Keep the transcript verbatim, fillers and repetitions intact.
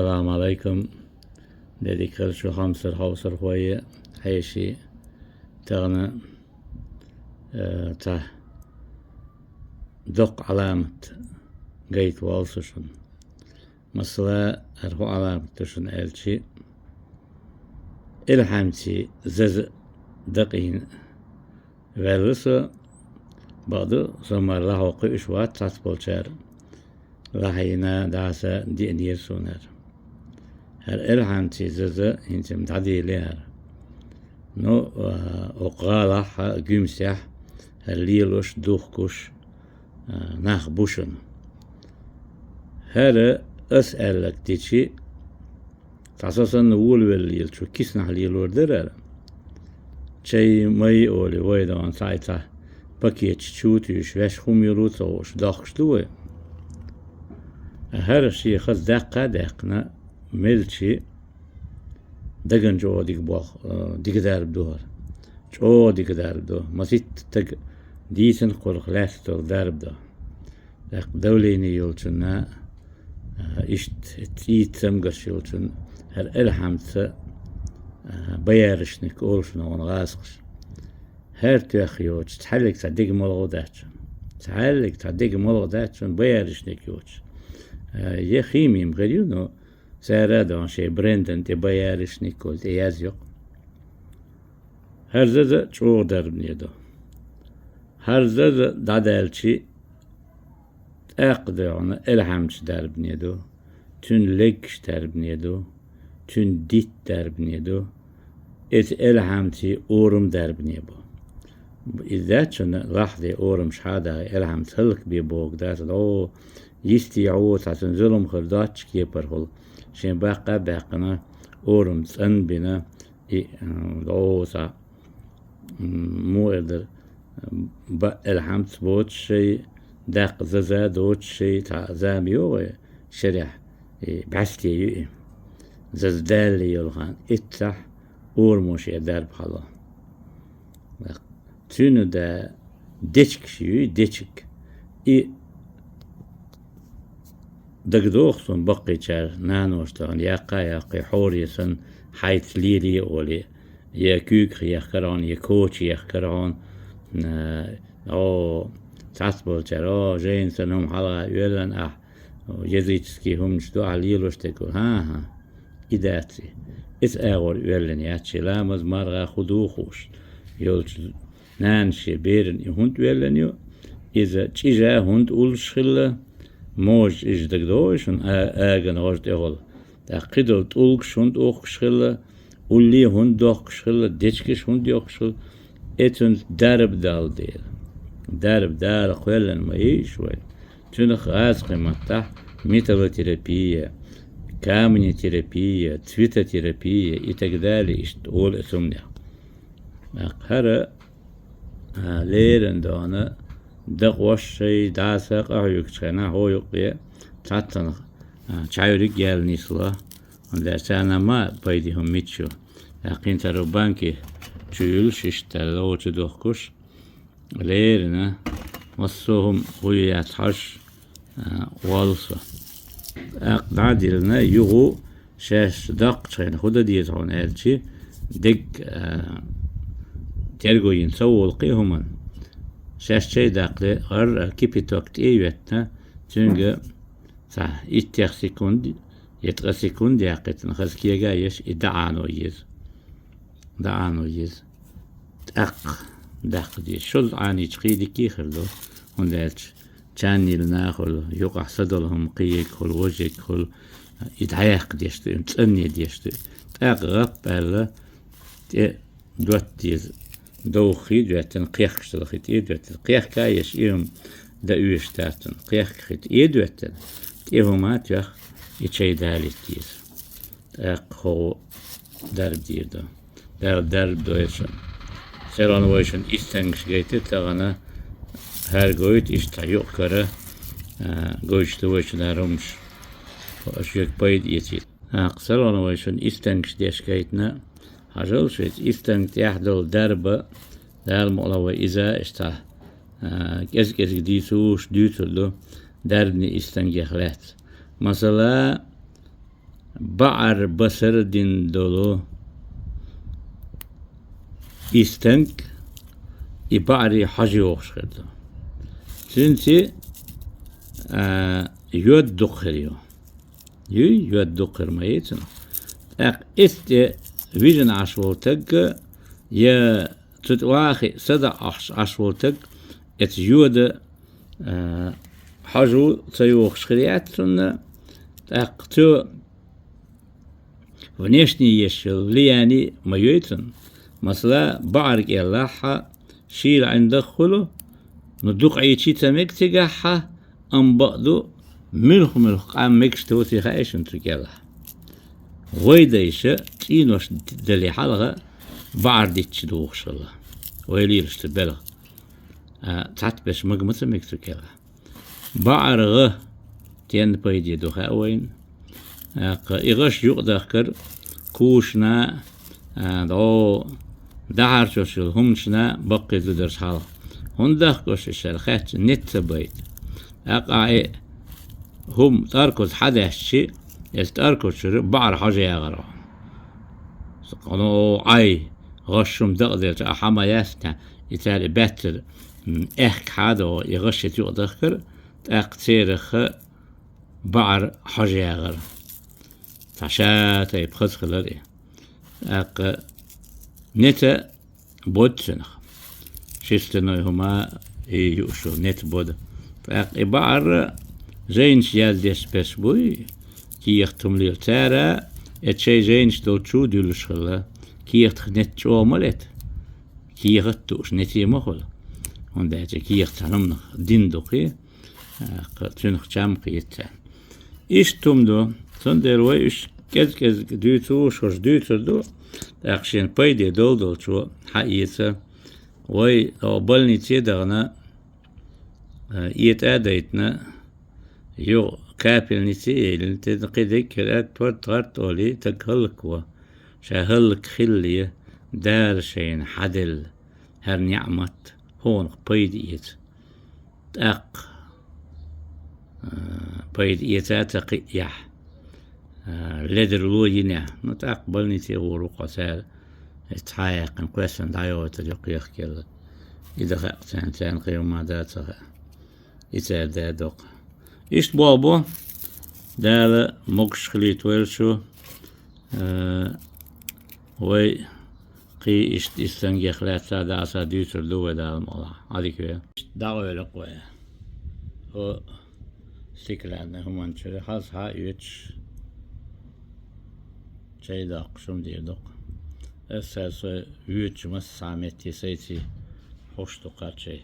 Салам алейкум. Дедик хелшу хамсар хавсар хойе хейши тагна, э, та док аламат гайт валсушун. Масала, арху аламат тушун элчи. Илхамци заз дакин валса баду, сомар лахо куш ват цац болчар. Лахина даса диънир сунар. Хар илхамци заза хинцем дадилер. Ну, окъала ха гюмсях, хар лилуш духкуш, нах бушун. Хар ас аллак дичи, тасасан вулвел лилчу киснах лилур дерар. Чай май оли вайдан сайта пакет чутуш веш хум юру цош дахш дуе. Хар ши хаз дакка дакна мелчи даган чо диг бох, диг дарб дуар. Чо диг дарб ду. Масит таг дисен кулх ластол дарб ду. Дак давлени юлчуна, ишт цит самгаш юлчун, хар элхамца, баярышник олшун он гасхш. Хар тях юч, цалик та диг молгу дачун. Цалик та диг молгу дачун, баярышник юч. Е химим гэр ю, но сара дон ше бренден те баярышник кол те яз юк. Хар заза чо дарб не ду. Хар заза дадалчи тӀакъ дегӀна элхамч дарб не ду. Цун легш дарб не ду. Цун дит дарб не ду. Эц элхамци орум дарб не бу. Изачун лахде орум шада элхамц халк би бог дас. О, йисти о, тацун зулум хар дач кепар хул. Шен бакка баккана орум цан бина. И, о, са. Му эдер, ба элхамц боч шей, дак заза доч шей, та зам югы, шерях, и басте ю. Заз дали юлхан, итсах, урмуш я дарб хало. Цуну да дечк ши ю, дечк. И дагдохсун баккичар наноштан, яка, яка, хори сан, хайт лири оли. Е кюк хиях каран, е коч ях каран. О, цац болчар, о, жейн сан хум хала юэлэн, а, языческий хумч ду, а, лилуш текул. Ха, ха. Идаци. Ис агор юэлэн ячи ламаз марга худу хуш. Ёлч нан ши берин и хунт юэлэн ю. Иза чижа хунт улш хилла. Мож иж дагдойшун, а, аган гож тегол. Та кидол тулгш хунт охш хилла. Улли хунт дохш хилла, дечкиш хунт дохш хилла. Эцун дарб дал дел. Дарб дал хуэлэн ма иш вай. Цунах аз къиматтах металлотерапия, камнетерапия, цветотерапия и так далее, ишт ол эцумнях. Хара, а, лерен дона, дакъ вошшей, даса, къахуюк чхена, хойук бе, цаттан, а, чаюрик гел нисла. Онда цана ма пайди хум митчу. Якъин тару банки чуюл шиштала очу дохкуш. Лерина, массохум хуя ятхаш, а, валса. Ак дадилна югу шеш дакъ чхен худа дизгъун элчи, дег, а, тергоин савулкъи хуман. Шеш чей дакъли гъар кипиток тиветна, цунга са иттех секунд, етка секунд якъитна, хаз кега еш и даано ез. Даано ез. Тӏакъ дакъ ди. Шул ани чхи дики хирду. Хунделч чаннил нахул, юкъа садал хум, къиек хул, вожек хул, и даяк дешти, цӏанни дешти. Тӏакъ гъап алла, те дуат диз. Довхи дуаттан, къехкштал хит и дуаттан. Къехка еш иум да уьш тартан. Къехк хит и дуаттан. Те хумат ях и чай далит диз. Тӏакъ хо дарб дирду. Дар, дарб дойшун. Селан войшун истангш гайти тагъана хар гойт ишта юкъ кара, а, гойшта войшун арумш. Ашек пайд ецит. А, селан войшун истангш деш гайтна. Хажал швец истанг тяхдал дарба, дал муълава иза ишта. А, кез-кез дисуш дюцулду, дарбни истанг яхлет. Масала, БаӀар басар дин долу истанг и баӀаре хьожа йохуш хир ду. Цуьнца, а, йод дукха хир ю. Юй, йод дукха хир ма яй цунах. ТӀаккха эцу тӀе вижина Ӏаш волу тагга, я цу тӀе вахи сада Ӏаш, Ӏаш волу таг, эцу йода, а, хьожа ца йохуш хир яц цунна, тӀаккха цо внешне еш йолу влияние ма йой цунна. Масала, баӀар кӀелахь, шийла ӀиндагӀ хуьлу, ну, дукха Ӏийчи ца мега цигахь, амма бакъду, муьлх-муьлх къам мегаш тоций хаьий шуна цу кӀелахь. Вай дайша цӀийнош дале хьалха баӀар дитча духуш хилла. Вай лелаш цу белха. А, цхьаьна беш мага ма ца мега цу кӀелахь. БаӀар гӀа стенна пайде ду хаьа вайна. ТӀаккха и гӀаш юкъадахкар кушана, а, дӀо дахьарчуш йолу хӀуманашна баккхий ду дарш хьалха. ХӀунда дахка уьш и шаьра хаьттича, нет ца байта. ТӀаккха и хӀума тӀаркуз хьадаьшчи, эс тӀаркуз чуьра баӀар хьожа ягӀар ву. Къано Ӏай, гӀаш хӀума дакъаделча, а хьама яьстина, и цара и баьццара, м, аьхка хьадогӀу, и гӀаш и юкъадахкар, тӀаккха церах баӀар хьожа ягӀар. Цхьа ша тайпа хаза хилар и. ТӀаккха нета бода цуьнах. Шерстяной хӀума и юуш йолу нета бода. ТӀаккха и баӀар жайнаш яздеш берш буй, кехат хӀума лела. Цара эцу шайн жайнаш долчу дуьллуш хилла. Кехатах нета чӀогӀа ма лета. Кехат а дууш нете ма хуьлу. ХӀунда аьлча кехат цхьана хӀуманах дина ду кхин. ТӀаккха цуьнах чам кхета царна. Иштта хӀума ду, цундела вай уьш кӀезиг-кӀезиг дуьйцуш, хӀорш дуьйцур ду, тӀаккха шена пайде долу долчо хьаэца. Вай, о, больнице а дахана, а, этӀа а дайтина, юха капельница а еллина, тӀе кхин дерг хир аьлла, тхарт-тхарт олий, таг хӀаллакво. Ша хӀаллакьхилале, Дала шайна хьаделла хӀара неӀмат хӀокхунах пайда эца. ТӀаккха, а, пайда эца ца кхиъехь, а, ледарло йинехь, ну, тӀаккха больнице гӀур ву-кх хьо цара, иза цхьа а яьккхина, кхоьссина дӀайохуьйтур ю кхехкелла. И дан хаьа царна, царна кхин хӀума дан ца хаьа. И цара даьдоккху. Иштта болх бу, Дала могуш хилийта вайра шу, а, вай кхин иштта истангех лаьцна дӀаса дуьйцур ду вай Дала мукъалахь. Ӏадика ве. ДӀагӀойла-кх вай. ХӀо стеклянный хӀуманчуьра хьалсахьа а оьцуш, чай доккхуш хӀума дийр ду-кх. Аса со воьдучу массанхьа метте сайций хьош ду кхар чай.